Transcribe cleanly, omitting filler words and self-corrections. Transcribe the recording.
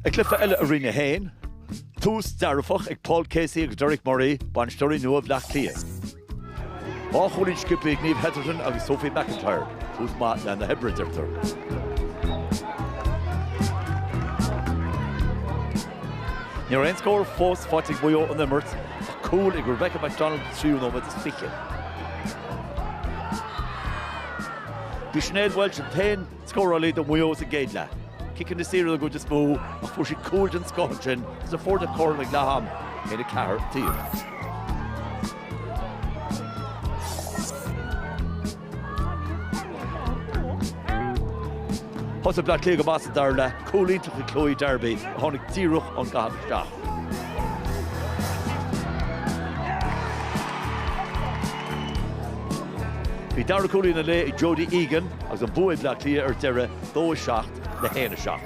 I gcluiche eile i Roinn 1, tús dearfach ag Paul Casey agus Derek Murray, bainisteoirí nua Bhleá Cliath. 2 chúilín sciobtha ag Niamh Hetherton agus Sophie McIntyre, tús maith le na hoibre, deirtear. Ní raibh aon scór fós faighte ag Maigh Eo ón imirt ach cúl ag Rebecca McDonald sa tríú nóiméad is 20. B'í Sinéad Walsh an t-aon scórálaí do Mhaigh Eo sa gcéad leath. Ciceanna saora den gcuid is mó ach fuair siad cúl den scoth ansin agus na foirne cothrom ag leath am, 1-4 an taobh. Thosaigh Bleá Cliath go maith sa dara leath, cúl iontach ag Chloe Darby a tháinig díreach ón gcaitheamh isteach. Bhí dara cúilín an lae ag Jodie Egan agus an bua ag Bleá Cliath ar deireadh, 2-7 le 1-7.